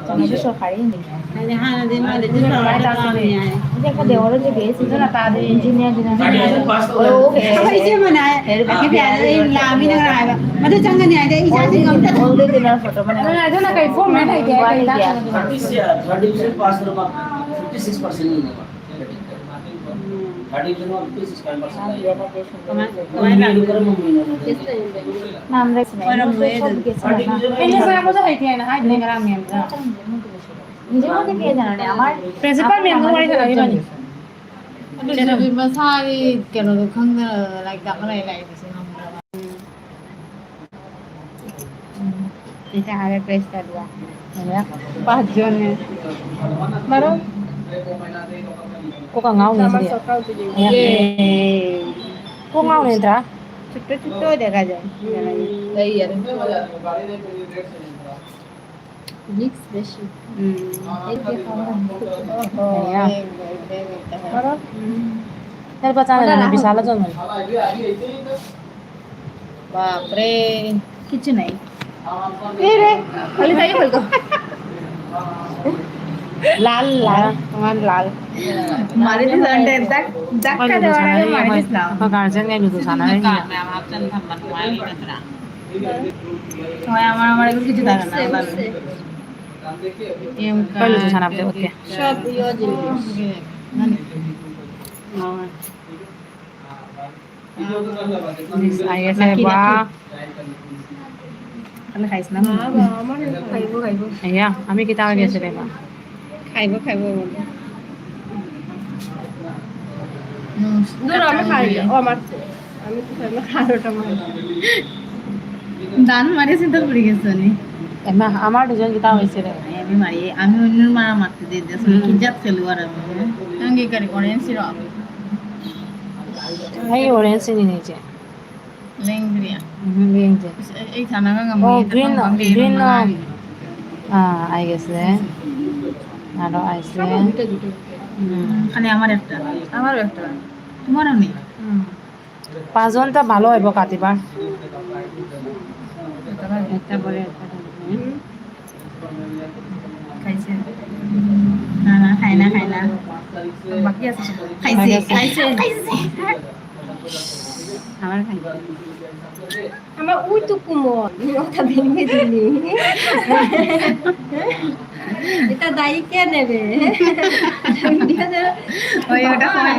ꯆꯥꯎꯅꯁꯨ ꯁꯣꯔꯀꯥꯔꯤ ꯌꯦꯡꯅꯤꯡꯉꯦ꯫ ꯍꯥꯏꯗꯤ ꯍꯥꯟꯅꯗꯤ ꯃꯥꯗꯤ ꯁꯣꯔꯀꯥꯔꯗ ꯇꯥꯛꯑꯝꯃꯦ ꯍꯥꯏ꯫ ꯍꯧꯖꯤꯛ ꯈꯔꯗꯤ ꯑꯣꯜꯔꯦꯗꯤ ꯕꯤ ꯑꯦꯁ ꯁꯤ ꯁꯤꯅ ꯇꯥꯗꯦ, ꯏꯟꯖꯤꯅꯤꯌꯥꯔꯗꯨꯅ꯫ ꯒ꯭ꯔꯦꯖꯨꯑꯦꯁꯟ ꯄꯥꯁ ꯇꯧꯔꯕ? ꯑꯩꯈꯣꯏ ꯏꯆꯦ ꯑꯃꯅ ꯍꯥꯏ, ꯂꯥꯛꯀꯦ ꯍꯥꯏꯔ ꯑꯩ ꯂꯥꯛꯑꯃꯤꯅ ꯀꯅꯥ ꯍꯥꯏꯕ? ꯃꯗꯨ ꯆꯪꯒꯅꯤ ꯍꯥꯏꯗꯤ ꯑꯩ ꯏꯆꯥꯁꯤꯡ ꯑꯝꯇ ꯑꯗꯨꯅ ꯀꯩ ꯐꯣꯔꯃꯦꯠ ꯍꯩꯒꯦ? ꯀꯩ ꯇꯥꯛꯀꯅꯤ? Thirty six, thirty six pass ꯇꯧꯔꯕ, ꯐꯤꯐꯇꯤ ꯁꯤꯛꯁ ꯄꯥꯔꯁꯦꯟ ꯅꯦꯕ꯫ ꯃꯥꯝꯂꯦꯁꯤꯅꯦ꯫ ꯁꯣꯝꯒꯤ ꯁꯤꯃ꯫ ꯅꯤꯡꯁꯤꯡꯉꯨꯗꯦ ꯀꯩꯗꯧꯔꯦ? ꯑꯃ ꯄ꯭ꯔꯤꯟꯁꯤꯄꯥꯜ ꯃꯦꯝꯒ ꯋꯥꯔꯤ ꯁꯥꯟꯅꯔꯤꯕꯅꯤ꯫ ꯑꯗꯨꯁꯨ ꯃꯁꯥꯒꯤ ꯀꯩꯅꯣꯗꯣ ꯈꯪꯗꯅ ꯂꯥꯏꯔꯤꯛ ꯇꯥꯛꯄ ꯂꯩ ꯂꯥꯛꯏꯕꯁꯦ ꯉꯝꯗ꯭ꯔꯕ꯫ ꯎꯝ꯫ ꯁꯤꯗ ꯍꯥꯏꯔꯦ ꯄ꯭ꯔꯦꯁ ꯇꯧꯕ꯫ ꯑꯗ ꯄꯥꯖꯅꯦ꯫ ꯃꯔꯝ? ꯀꯣꯛꯀ ꯉꯥꯎꯅꯤ ꯁꯤꯗꯤ꯫ ꯀꯣꯛ ꯉꯥꯎꯅꯤ ꯅꯠꯇ꯭ꯔꯥ? ꯆꯨꯞꯄꯦ ꯆꯨꯞꯄꯦ ꯑꯣꯏꯗ ꯀꯥꯏꯗ꯫ ꯂꯩ ꯌꯥꯔꯦ꯫ ꯃꯤꯛꯁ ꯕꯦꯁꯤ꯫ ꯎꯝ꯫ ꯑꯩꯗꯤ ꯍꯥꯎꯔꯅꯤ꯫ ꯑꯣꯍꯣ, ꯑꯌꯥ꯫ ꯕꯦꯡ, ꯕꯦꯡ, ꯕꯦꯡ ꯍꯦꯛꯇ ꯍꯥꯏ꯫ ꯎꯝ꯫ ꯅꯪ ꯂꯨꯄꯥ ꯆꯥꯝꯃ ꯂꯩꯔꯝꯃꯦ, ꯕꯤꯁꯥꯜꯗ ꯆꯪꯉꯨ꯫ ꯕꯥꯞꯔꯦ꯫ ꯀꯤꯠꯆꯟ ꯑꯩ꯫ ꯑꯦ ꯔꯦ, ꯈꯥꯂꯤ ꯇꯥꯏ ꯈꯣꯏ ꯀꯣ꯫ ꯂꯥꯜ, ꯂꯥꯜ, ꯇꯣꯉꯥꯟ ꯂꯥꯜ꯫ ꯃꯥꯔꯤ ꯗꯤ ꯁꯥꯟꯗꯦ, ꯗꯛ, ꯗꯛ ꯑꯩꯈꯣꯏ ꯀꯥ ꯂꯨꯗꯨ ꯗꯦꯋꯥꯔꯥ ꯁꯥꯟꯅꯔꯤ, ꯃꯥꯔꯤ ꯑꯩꯈꯣꯏ, ꯗꯤ ꯁꯥꯟꯗꯦ꯫ ꯑꯩꯈꯣꯏ ꯒꯥꯔꯖꯤꯌꯟꯒꯩ ꯂꯨꯗꯨ ꯁꯥꯟꯅꯔꯤ꯫ ꯍꯣꯏ, ꯃꯔꯛ ꯃꯔꯛꯇ ꯈꯤꯇꯪ ꯇꯥꯟꯅ ꯁꯦꯝꯁꯦ꯫ ꯑꯩꯈꯣꯏ ꯂꯨꯗꯨ ꯁꯥꯟꯅꯕꯁꯦ ꯎꯠꯀꯦ꯫ Shop your genius. ꯅꯪ꯫ ꯃꯤꯁ ꯑꯥꯏ ꯑꯦꯁ ꯂꯥꯛꯀꯤ, ꯍꯥꯏꯕ꯫ ꯂꯥꯛꯀꯤ꯫ ꯀꯟꯅ ꯈꯥꯏꯁꯤꯅ꯫ ꯃꯥ, ꯃꯥ, ꯃꯥ, ꯈꯥꯏꯕꯣ, ꯈꯥꯏꯕꯣ꯫ ꯑꯌꯥ, ꯑꯃꯤ ꯀꯤꯇꯥ ꯑꯣꯏꯒꯦ ꯁꯤꯗ ꯃꯥ꯫ খাইব, খাইব বোলে। উম, ধরো, আমি খাই। ও, আমার তো, আমি তো খাই, আমার খাওয়াটা আমার। দান মারে চিন্তা পড়ি গেছে নি। এমা, আমার দুজন কিতা হয়েছে রে? আমি মারি, আমি অন্য মারা মারতে দিয়ে দিয়েছি। হুম। কি জাত খেলুয়াড় আমি, হ্যাঁ? আমি কি করি, orange syrup। এই orange চিনি নিচে। লেংগ্রিয়া। হুম, লেংগ্রিয়া। এই, এই থানা গাঙ্গা ও, মুই, green, এটা তো green, গাঙ্গা। আ, আই গেছে। আরো আইছে। হুম। খালি আমার একটা। আমারও একটা। তোমারও নেই? হুম। পাঁচজনটা ভালো হইব কাটিবা। একটা বলে একটা বলে। হুম। খাইছে? না, না, খাই না, খাই না। বাকি আছে সব। খাইছে, খাইছে। খাইছে, খাইছে। আমার খাই। আমার উই তো কুমল, ওটা ভেঙে দিলি। এটা দায়ী কে নেবে? ওই ওটা হয়।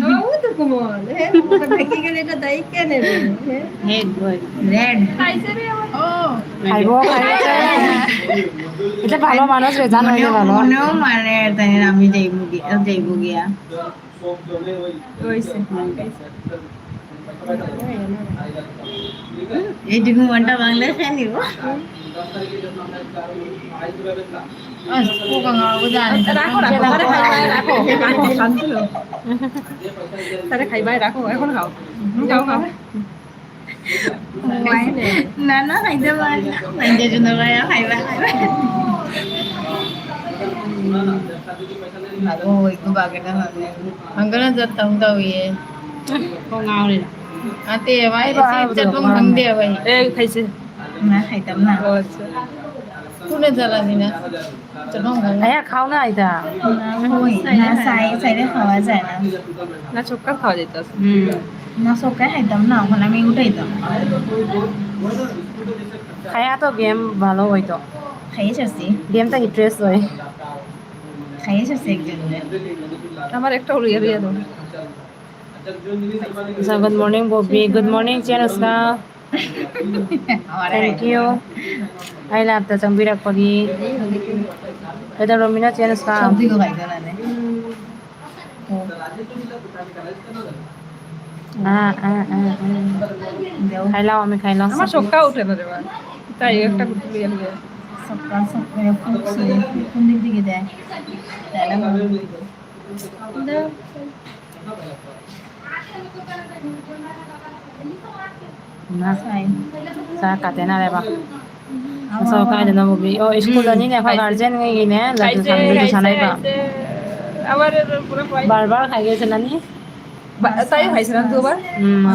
আমার উই তো কুমল, হ্যাঁ, ওটা ভেঙে গেলে এটা দায়ী কে নেবে? হ্যাঁ? Red, red. খাইছে রে আমার। ও। খাইব, খাইব। এটা ভালো মানুষ রে, জানো যে ভালো। মনেও মানে তাই আমি যাইব গিয়া, যাইব গিয়া। এইটুকু মনটা বাংলা খেয়ে নিব। রাখো, রাখো, তারে খাইবায়, রাখো, রাখো, শান্ত হও। তারে খাইবায়, রাখো, এখন খাও। হুম, খাও, খাও। না, না, খাইতে পারে না। খাইতে জন্য করে, খাইবা, খাইবা। বাবু, একটু বাকেটা হবে। আঙ্গনা যা তং তং ইয়ে। কো গাওরে। আতে, ভাই, খাইবা, এসে খাইবা, চটং খাইবা। খাং দে, ভাই। এ, খাইছে। না, খাইতাম না। ও, আচ্ছা। কোনে জ্বালা দিনা? এ, খাও না এটা। না, কই? না, চাই, চাইলে খাওয়া যায় না। না, চক্কা খাওয়া যেত। হুম। না, চক্কা খাইতাম না, ওখানে আমি উঠাইতাম। খায়া তো গেম ভালো হইতো। খাইয়ে ছাড়ছি। গেমটা ইন্টারেস্ট হয়। খাইয়ে ছাড়ছি একজনরে। আমার একটা উড়িয়ে দিয়ে দাও। So, good morning, Bobby. Good morning, Chianuska. Thank you. ꯑꯩ ꯂꯥꯏꯞꯇ ꯆꯪꯕꯤꯔꯛꯄꯒꯤ꯫ ꯀꯩꯗꯧꯔꯝꯃꯤꯅꯣ, ꯆꯦ ꯅꯨꯁꯀꯥ? ꯁꯧꯗ꯭ꯔꯤꯒ ꯀꯥꯏꯗꯅꯅꯦ꯫ ꯑꯥ, ꯑꯥ, ꯑꯥ, ꯑꯥ꯫ ꯈꯥꯏ ꯂꯥꯎ, ꯑꯃ ꯈꯥꯏ ꯂꯥꯎ꯫ আমাৰ চক্কা উঠে না রে বা। তাই একটা গুটি লিয়ে নিয়ে। চক্কা, চক্কা, ফুকছে। কোন দিক দিকে যায়? তাহলে ꯆꯥꯛ ꯀꯥꯇꯦꯅꯔꯦꯕ꯫ ꯑꯁꯣꯛ ꯀꯥꯏꯗꯅꯣ ꯕꯣꯕꯤ? ꯑꯣ, ꯁ꯭ꯀꯨꯜꯗꯅꯤꯅꯦ, ꯑꯩꯈꯣꯏ ꯒꯥꯔꯖꯤꯌꯟꯉꯩꯒꯤꯅꯦ, ꯂꯗꯨ ꯁꯥꯟꯅꯕꯤꯗꯨ ꯁꯥꯟꯅꯩꯕ꯫ ꯕꯥꯔ ꯕꯥꯔ ꯈꯥꯏꯒꯦꯁꯦ ꯅꯅꯤ? ꯎꯝ,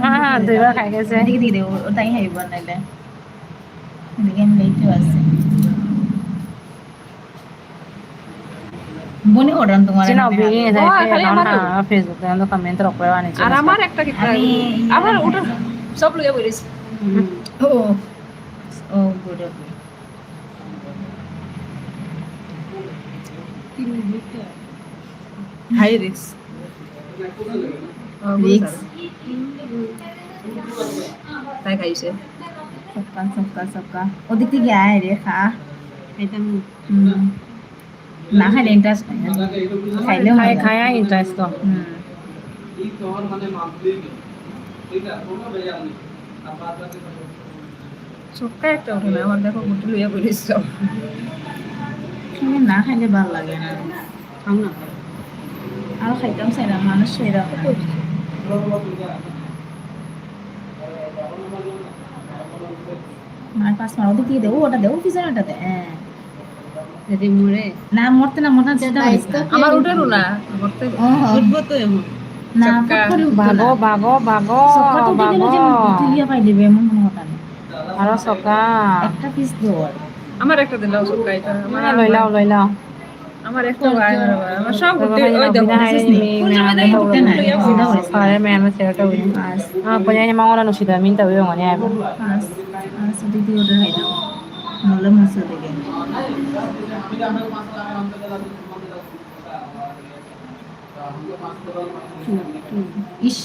ꯍꯥ, ꯍꯥ, ꯗꯨꯏꯕꯥꯔ ꯈꯥꯏꯒꯦꯁꯦ꯫ বনি অর্ডার তোমার চিনা বিয়ে যায়। ও, খালি আমার Facebook তে আমরা কমেন্ট রকবে আনি। আর আমার একটা কি, আমি আমার ওটা সব লইয়া বলিস। ও, ও, গুড। হাই রিক্স। রিক্স। তাই খাইছে। সবকা, সবকা, সবকা। ওদিক থেকে আয় রে, খা। খাইতাম। হুম। না খাইলে ইন্টারেস্ট হয় না। খাইলেও খাই, মজা। খাই আর ইন্টারেস্ট তো। হুম। সবকা একটা উঠে না, আমার দেখো গুটি লইয়া বলিস সব। না খাইলে ভালো লাগে না। খাও না। আর খাইতাম চাই না, মানুষ সেরা। মার পাঁচ মার ওদিক দিয়ে দে, ও ওটা দে, ও পিছনে ওটা দে, হ্যাঁ। যদি মরে। না, মরতে না, মরতে না, চিন্তা করিস না। আমার উঠেরও না, মরতে ও, হ। উঠবো তো এমন। না, সবকা। ফট করে উঠতো না। বাগো, বাগো, বাগো, সবকা তো উঠে গেল যে বাগো। তুই ইয়ে পাই দিবে, এমন কোনো কথা নেই। আরো সবকা। একটা পিস দে ওর। আমার একটা দিলাও সবকা এটা। আমার না, লইলাও, লইলাও। আমার একটা হয় না, আমার সব বাবা, উঠে, ওই দেখো। বিনা হাইরে মি-, কোন জায়গায় মি-, উঠতে না, চিন্তা করিস না। আরে, মি-, আমার ছেলেটা উঠে। পাঁচ। আমার বোঝাই নি, মামলা নুসিদা, মিনটা উঠে, মনে হয়। পাঁচ, পাঁচ, ওদিক দিয়ে ওটা হয় না। মনে হয় মনে হয় ওদিকে। ইস,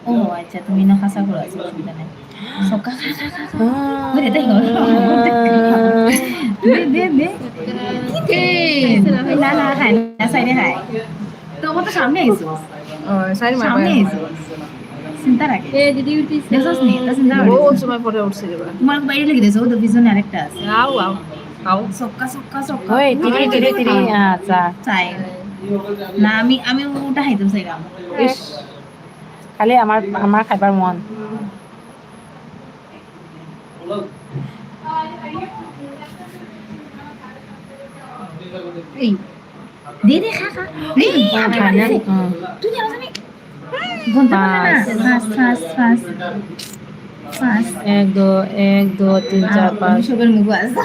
ও আচ্ছা, তুমি না খাসা করে আছো, অসুবিধা নাই। সবকা খা, খা, খা, খা। ওরে, তাই হলো। দে, দে, দে। কি দে? না, না, খাই না, সাইডে খাই। তো ও তো সামনে আইসো। ও, সাইডে মার সামনে পায়। আইসো। চিন্তা রাখে। এ, দিদি উঠিস। দেখছস নি? তো চিন্তা ও রাখে। ওর সময় পরে উঠছে রে বা। তোমার বাইরে লেগে দিয়েছে, ও তো পিছনে আরেকটা আছে। আও, আও, আও। সবকা, সবকা, সবকা। ওই, তিরি, তিরি, তিরি, আচ্ছা। চাই। না, আমি, আমি ওটা খাইতাম চাইলাম। ইস। খালি আমার, আমার খাইবার মন। এই, দে, দে, খা, খা। এই, খা, খা, খা, খা। হুম। তুই জানো আমি ঘুমতে পারে না। পাঁচ। পাঁচ, পাঁচ, পাঁচ। পাঁচ। এক, দু, এক, দু, তিন, চার, আর পাঁচ। সবের মুখ আছে।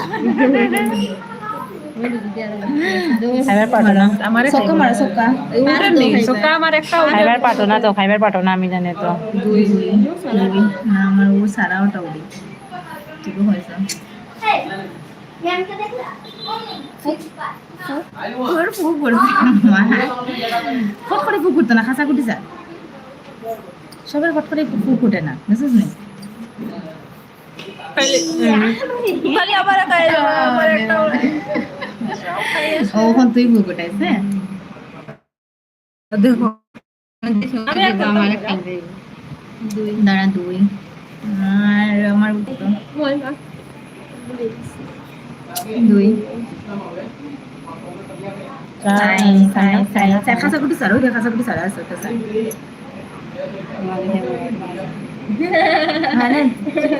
খাইবার পারতো না। আমারে ছক্কা খাইবার। মারো, ছক্কা। উঠেন নি, ছক্কা আমার একটা উঠে। খাইবার পারতো না তো, খাইবার পারতো না, আমি জানি তো। দুই, দুই, দুই। না, আমার ও সারা ওটা উড়ি। ঠিক হয়েছে। ফুক, ফুক, ওর ফুক করছে। মা। ফট করে ফুক করতো না, খাসা কুটি যা। সবার ফট করে ফুক উঠে না, বুঝছিস নি? খালি, খালি আবার খাই, আবার একটা। ও, এখন তুই ফুক উঠাইস, হ্যাঁ? দেখো, আমি একটা আমার খাই দেই। দুই। দাঁড়া, দুই। আর আমার উত্তর। দুই। চার, চার, চার, চার। খাসা কুটি চার, ওই দেখ, খাসা কুটি চার আছে, ওটা চার। মানে,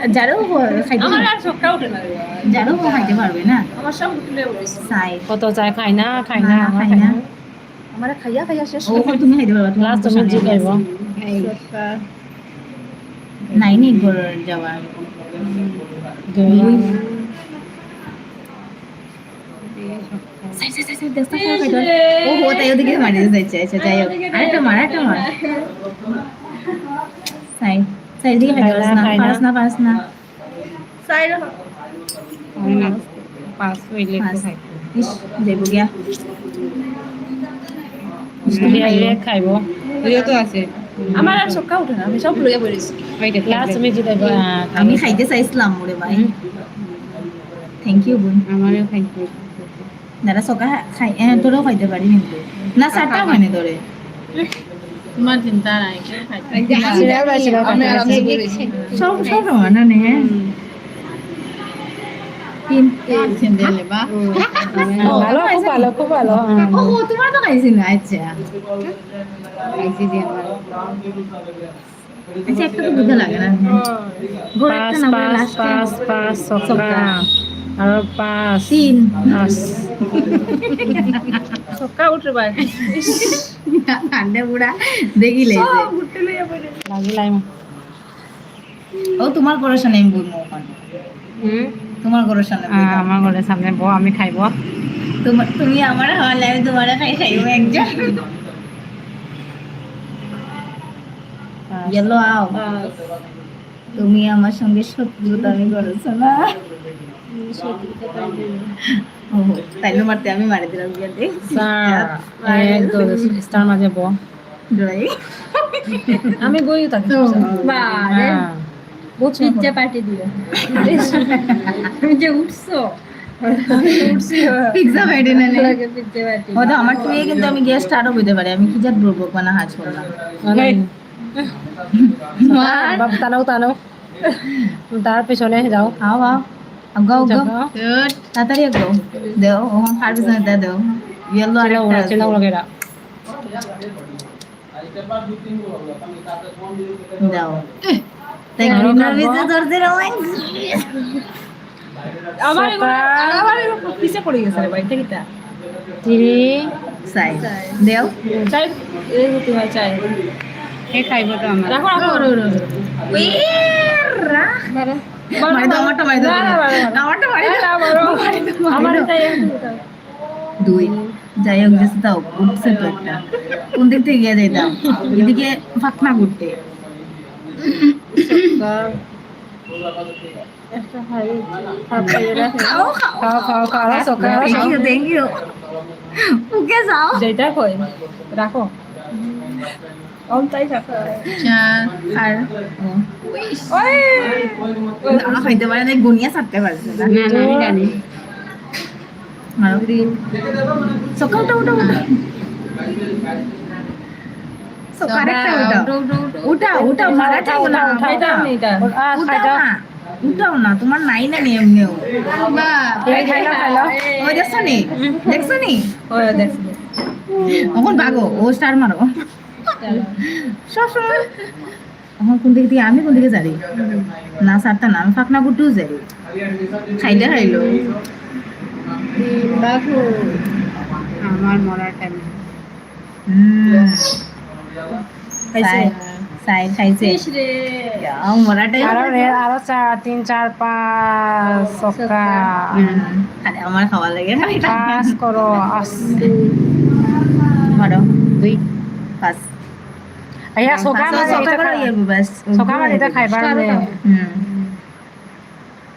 যারও হ-, খাইতে আমার পারবে। আর শখটা উঠে না রে বাবা। যারও হ-, খাইতে পারবে না। আমার সব উঠলে হয়েছে। চাই। কত চাই? খাই না, খাই না, না, আমার খাই খাই না। না। আমার খাইয়া খাইয়া শেষ ও, করে। তুমি খাইতে পারবে, তোমার last তুমি সমস্যা নেই। জিতাইব। এই। সরকার। নাই, নেই, ঘর যাওয়ার। দুই। দুই। সাইড, সাইড, সাইড, সাইড, দেখো, সাইড, সাইড। ও, ও, তাই ওদিকে মারি দিয়েছে। আচ্ছা, আচ্ছা, যাই হোক। আরেকটা মার, আরেকটা মার। সাইড, সাইড দিয়ে খাইতে পারস না, খাই না। পারস না, পারস না। সাইড। আমি না, পাস হইলে একটু পাস। খাই। ইস, যাইব গিয়া। বিয়ারে খাইব। ওইটা তো আছে। আমার আর শক্কা উঠে না, আমি সব লইয়া বলেছি। ওইটা last খাইবে। তুমি জিতাইব, আহ, আমি খাইতে চাইছিলাম ওরে ভাই। হুম। Thank you, বোন। আমারও thank you। দাদা, সকা খাই, এ, তোরেও খাইতে পারি কিন্তু। না, সারটা খাওয়া। মানে ধরে। তোমার চিন্তা নাই, কেউ খাইতে পারে না। সিরিয়াল বাই সিরিয়াল আমি খাইতে আরামসে পারে। বলেছি। সব, সব সমান, না, নে? হুম। তিন। এই সিন্ডেলে বা। হুম। ও, ভালো, খুব ভালো, খুব ভালো। হুম। ও, ও, তোমার তো খাইছি না, আচ্ছা। খাইছি যে আমার। আচ্ছা, একটা তো বুঝা লাগে না। ঘরে একটা পাঁচ, না, ঘরে পাঁচ, last এ পাঁচ, পাঁচ, ছক্কা। ছক্কা। আর পাঁচ। তিন। পাঁচ। ছক্কা উঠে ভাই। ঠান্ডা বুড়া দেখিলে। সব উঠে লইয়া পড়ে। লাগি লাইম। ও, তোমার ঘরের সামনে আমি বইমু ওখানে। হুম? তোমার ঘরের সামনে আহ, বইতাম। আমার ঘরের সামনে বউ, আমি খাইব। তোমার, তুমি আমার হাওয়া লাগে, তোমার খাই খাইবো একজন। ইয়েলো আও। তুমি আমার সঙ্গে শত্রুতা আমি করেছো না? ও, তাইলে মারতে আমি মারি দিলাম বিয়াতে। স্যার, এক, দুই, স্টার মাঝে ব। আমি গই তাকে। বাহ রে। হ্যাঁ। পিজ্জা পার্টি দিও। তুমি যে উঠছো। পিজ্জা পার্টি না নে। Pizza party. হয়তো আমার টুয়ে কিন্তু আমি গেস্ট আরো হইতে পারে। আমি কি জাত বলবো, কোন হাজ করলাম। বাবা, টানো, টানো। তার পিছনে যাও। আও, আও। আগাও, আগাও। তাড়াতাড়ি আগাও। দেও, ও কার পিছনে দেও, দেও। ইয়েলো আর একটা আছে। দাও। তাই গ্রিনার ভিতরে ধরতে রোমান্স। আমার এগুলো, আমার এগুলো পিছে পড়ে গেছে রে ভাই, এটা কিতা? তিরি। চাই। দেও। চাই, এই হতে হয়, চাই। এ খাইব তো আমার। রাখো, রাখো। রো, রো, রো, রো। এ, রাখ। বারো। মারি দাও, আমারটা মারি দাও। না, না, বারো, বারো। আমারটা মারি দাও। না, না, বারো। মারি দাও, মারি আমার দাও। এটাই, এটাই। দুই। যাই হোক, গেছে তাও উঠছে তো একটা। কোন দিক থেকে গিয়ে যাইতাম? এদিকে ফাঁকনা ঘুরতে। একটা হাই, হাফ করে রাখো। খাও, খাও। খাও, খাও, খাও, আসো, খাও, আসো। Thank you, thank you। ওকে যাও। যেটা কই, রাখো। অন তাই রাখো। চা, আর, ও। ওই। না, খাইতে পারে না, গুনিয়া ছাড়তে পারছে না। না, না, আমি জানি। মারো। গ্রিন। সোকা, উঠা, উঠা, উঠা। সোকা, আরেকটা উঠাও। উঠা, উঠা, উঠা। উঠা, উঠা, মারা যাবে না। উঠা, উঠা, উঠা। উঠা, উঠা। উঠাও না। উঠাও না, তোমার নাই না নিয়ম নিয়ম। বাহ। এই খাইলো, খাইলো। ওই দেখছো নি? দেখছো নি? ওই দেখছো। এখন ভাগো, ও স্টার মারো। সবসময়। এখন কোন দিকে দিয়ে, আমি কোন দিকে যাই? না, সারতা না, আমি ফাঁকনা গুটু যাই। খাইতে খাইলো। দেখো, আমার মরার টাইম। হুম। খাইছে? চাই। তাই খাইছে। ইস রে। ইয়া, মরাটাই আরো রে, আরো চার, তিন, চার, পাঁচ, ছক্কা। হুম, খালি আমার খাওয়া লাগে। পাঁচ করো, আস। মারো। দুই। পাঁচ। আইয়া, ছক্কা পাঁচ, মারি ছক্কা এটা করে খাই। ইয়ে, বাস। ছক্কা মারি এটা খাইবার নে। হুম।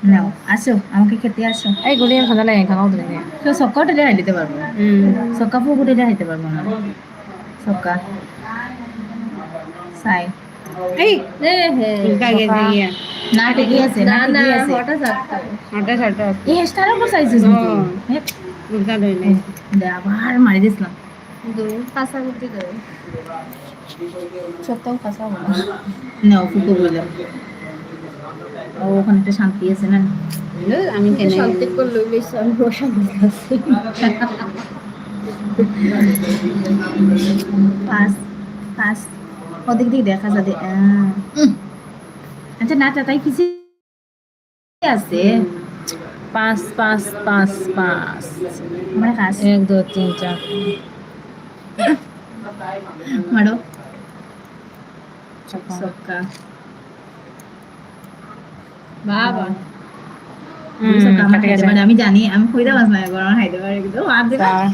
নাও, আসো, আমাকে খেতে আসো। এই গুলি খাওয়া লাগে, খাওয়া লাগে। তো ছক্কা উঠলে হাইতে পারবো। হুম। ছক্কা ফুক উঠলে হাইতে পারবো না। ছক্কা। সাই। এই, এ হে। উল্টা গেছে ছক্কা। গিয়া। না, ঠিকই আছে, না, না, না, ঠিকই আছে। হঠাৎ আসতো। হঠাৎ, হঠাৎ। এই হেস্টার উপর চাইছিস নাকি? হুম। হে? উল্টা ধরে নেই। দে, আবার মারি দিস না। দূর, কাঁচা বুদ্ধি করে। সত্যও কাঁচা বলে। না, অফু তো বললাম। ও, ওখানে একটা শান্তি আছে না? আমি কিন্তু কেন? শান্তি করলে বেশ আমি অশান্তি আছি। পাঁচ, পাঁচ। ওদিক দিয়ে দেখা যাবে। আহ, উম। আচ্ছা, না, তাতাই কিছু আছে। পাঁচ, পাঁচ, পাঁচ, পাঁচ। আমার কাছে। এক, দুই, তিন, চার। মারো। ছক্কা। ছক্কা। বাবা। হুম, ছক্কা আমার ঠিক আছে। হায়দ্রাবাদ, আমি জানি, আমি কইতাম আসলে একবার আমার হায়দ্রাবাদ একদম আর দেবা। চার।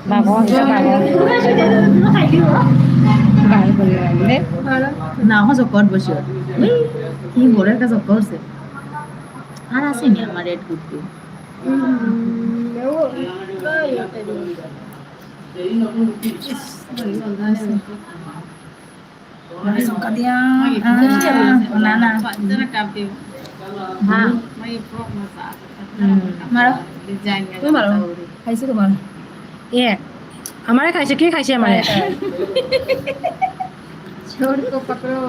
বাবা, বাবা। বার করে আনলে। না, আমার চক্কর বসে। ওই, কি বড় একটা চক্কর আছে। আর আসেনি আমার রেড কুর্তি। মানে চমকা দিয়া, আহ, না, না। হ্যাঁ। হুম। মারো। তুমি মারো। খাইছে তোমার। এ, আমারে খাইছে, কি খাইছে আমারে? छोर को पकड़ो।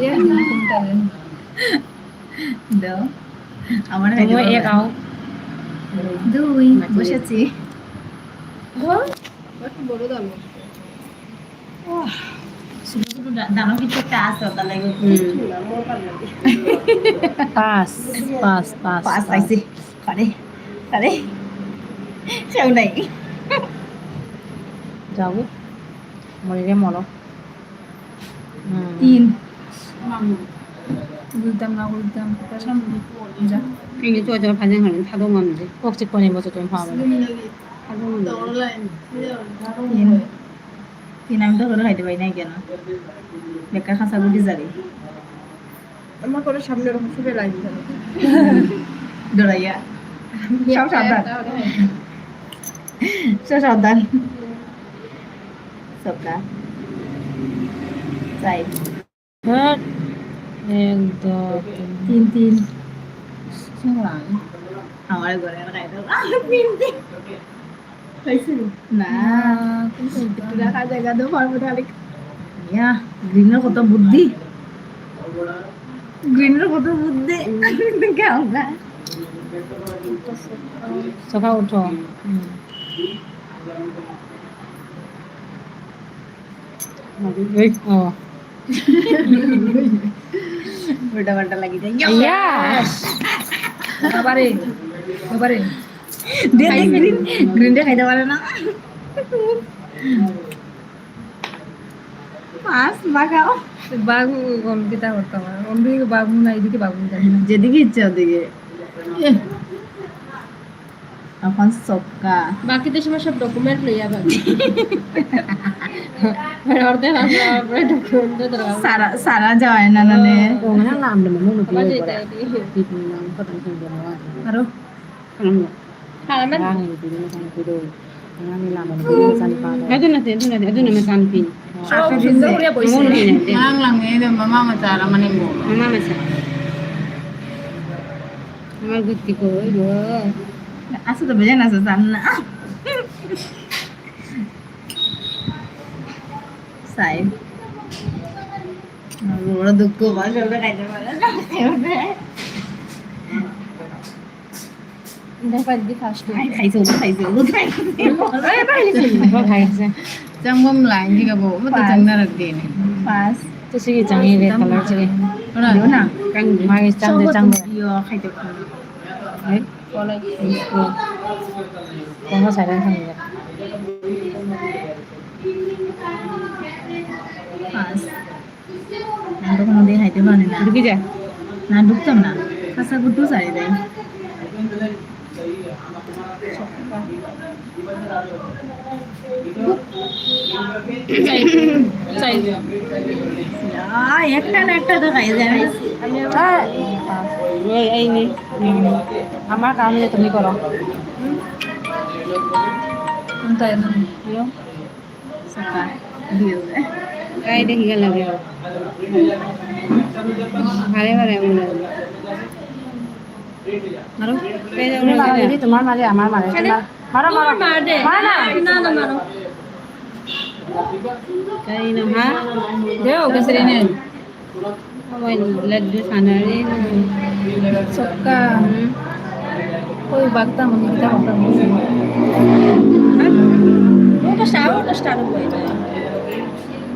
ये नहीं, तुम कर रहे हो। দাও। আমার তুমি খাইতে এ পারবে। খাও। দুই, বাকি বসেছি। ধর, একটু বড় দাম। ওহ, ছোট ছোট দা-, দানা কিছু একটা আছে, ওটা লাগে। হুম। পাঁচ, পাঁচ, পাঁচ, পাঁচ পাঁচ। পাইছি। আরে, আরে। কেউ নাই। যাবো। মরিলে মরো। ꯎꯝ꯫ ꯇꯤꯟ꯫ ꯃꯥꯡꯉꯣ꯫ ꯒꯨꯜꯇꯝ ꯂꯥꯎ, ꯒꯨꯜꯇꯝ꯫ ꯀꯁꯝ꯫ ꯖꯥ꯫ ꯑꯩꯗꯤ ꯆꯣ ꯆꯣ ꯐꯥꯖꯤꯟꯈ꯭ꯔꯅꯤ, ꯊꯥꯗꯣꯛ ꯉꯝꯗꯦ꯫ ꯀꯣꯛ ꯆꯤꯛꯄꯅꯦꯕ ꯆꯣ ꯆꯣ ꯐꯥꯕꯗꯣ꯫ ꯌꯨꯝꯗꯒꯤ ꯊꯥꯗꯣꯛ ꯉꯝꯗꯦ꯫ ꯇꯧꯔ ꯂꯥꯛꯏꯅꯤ꯫ ꯁꯤꯗ ꯌꯧꯔꯗꯤ ꯊꯥꯗꯣꯛ ꯇꯤꯟ꯫ ꯉꯝꯃꯣꯏ꯫ ꯇꯤꯟ ꯑꯝꯇ ꯈꯔ ꯍꯥꯏꯗꯕ ꯑꯩꯅ ꯀꯩꯅꯣ? ꯂꯦꯛꯀ ꯈꯥꯁꯥ ꯒꯨꯂꯤ ꯖꯥꯔꯤ꯫ ꯑꯃ ꯀꯣꯔꯦ ꯁꯝꯅ ꯔꯣ ꯁꯨꯕꯦ ꯂꯥꯏ ꯖꯥꯔꯤ꯫ ꯗꯣꯔꯥꯏꯌꯥ꯫ ꯁꯥꯎ ꯁꯥꯎꯗ꯫ ꯁꯥꯎ ꯁꯥꯎꯗ꯫ सबका। चाय। हट। एक, दो, तीन। तीन, तीन। सुन रहा है। हमारे गोरे में खाए तो। तीन, तीन। कैसे? ना। ना, तुम कैसे? पूरा खा जाएगा, दो बार बता दे। या, ग्रीनर को तो बुद्धि। ग्रीनर को तो बुद्धि। क्या होगा? सबका उठो। हम्म। एक, ओ। উল্টা পাল্টা লাগি যায়। Yes! বাবারে, বাবারে। দে, দে, গ্রিন, গ্রিনটা খাইতে পারে না। পাঁচ, বাগাও। বাঘ, অম্বিতা করতাম। অম্বিকা বাঘ না, এদিকে বাঘ না। যেদিকে ইচ্ছা ওদিকে। এখন সবকা। বাকি তো সময় সব ডকুমেন্ট লইয়া বাকি। মানে অর্ধেক আমরা, আমরা ডকুমেন্ট তো দরকার। সারা, সারা যায় না, না, নে। ও, মানে আমরা মনে মনে বাবা দিয়ে যেতে করে। আর কি। কি বললাম, কত সুন্দর হয়। আরো? হুম। খারাপ না? না, না, না, না, না, না। ꯑꯗꯨ ꯅꯠꯇꯦ, ꯑꯗꯨ ꯅꯠꯇꯦ, ꯑꯗꯨꯅ ꯃꯆꯥꯅꯨꯄꯤꯅꯤ꯫ ꯁꯣꯝ ꯁꯨꯝꯗ ꯎꯔꯦ ꯄꯣꯏꯁꯦ꯫ ꯃꯉꯣꯟꯗꯅꯦ, ꯅꯠꯇꯦ꯫ ꯉꯔꯥꯡ ꯂꯥꯡꯉꯦ, ꯑꯗꯣ ꯃꯃꯥ ꯃꯆꯥꯔ ꯃꯅꯦꯝꯕꯣꯛ? ꯃꯃꯥ ꯃꯆꯥ꯫ ꯃꯃꯥ ꯒꯨꯠꯇꯤꯀꯣ, ꯑꯣꯏꯔꯣ꯫ ꯑꯁꯨꯗ ꯕꯖꯦꯅ ꯁꯨ ꯆꯥꯝꯅ꯫ ꯁꯥꯏ꯫ ꯔꯣꯗ ꯀꯣ ꯕꯥ ꯁꯣꯗ ꯀꯥꯏꯗ ꯕꯥ꯫ ꯏꯟꯗꯤꯌꯥ ꯄꯥꯏꯗꯤ ꯐꯥꯁ ꯐꯨꯗ꯫ ꯍꯥꯏ, ꯍꯥꯏꯖꯧ, ꯍꯥꯏꯖꯧ, ꯍꯥꯏꯖꯧ꯫ ꯂꯣꯏ ꯄꯥꯏꯔꯤꯁꯤꯅꯤ꯫ ꯍꯣꯏ, ꯍꯥꯏꯁꯦ꯫ ꯆꯪꯐꯝ ꯂꯥꯏꯟꯁꯤꯒꯕꯨ ꯑꯃꯠꯇ ꯄꯥꯁ꯫ ꯆꯪꯅꯔꯛꯇꯦꯅꯦ꯫ ꯄꯥꯁ꯫ ꯁꯤꯒꯤ ꯆꯪꯉꯤ, ꯔꯦꯗ ꯀꯂꯔꯁꯤꯒꯤ꯫ ꯀꯅꯥ? ꯃꯥꯒꯤ ꯆꯪꯗꯦ, ꯁꯣꯝꯗ ꯆꯪꯗꯦ꯫ ꯏꯌꯣ, ꯈꯥꯏꯗꯣꯛꯈ꯭ꯔꯣ꯫ ꯑꯦ? ꯀꯣꯟꯅ ꯁꯥꯏꯗ ꯊꯝꯃꯤꯔ? ꯄꯥꯁ꯫ ঢুকি যায়। না, ঢুকতাম না। কাঁচা গুড্ডু চাই রে। চাই, চাই। আ, একটা না একটা তো খাই যায়। এই, এই নে। আমার কাম যে তুমি করো। কোনটা এনে? হ্যালো? সকা, দিয়ে দে। এই দেখি গেল গো। বারে বারে মনে হয়। মারো। তুমি মারো দিদি, তোমার মারে, আমার মারে, তোমার। মারো, মারো। মার দে। মার না। না, না, মারো। এই না, হ্যাঁ? দেও, কেসরি নে। ওই লাড্ডু খানা রে। সক্কা। হুম। ওই বাগদা মনে কিতা কথা বলছে। হ্যাঁ? ওটা স্টার, ওটা স্টার হয়ে যায়।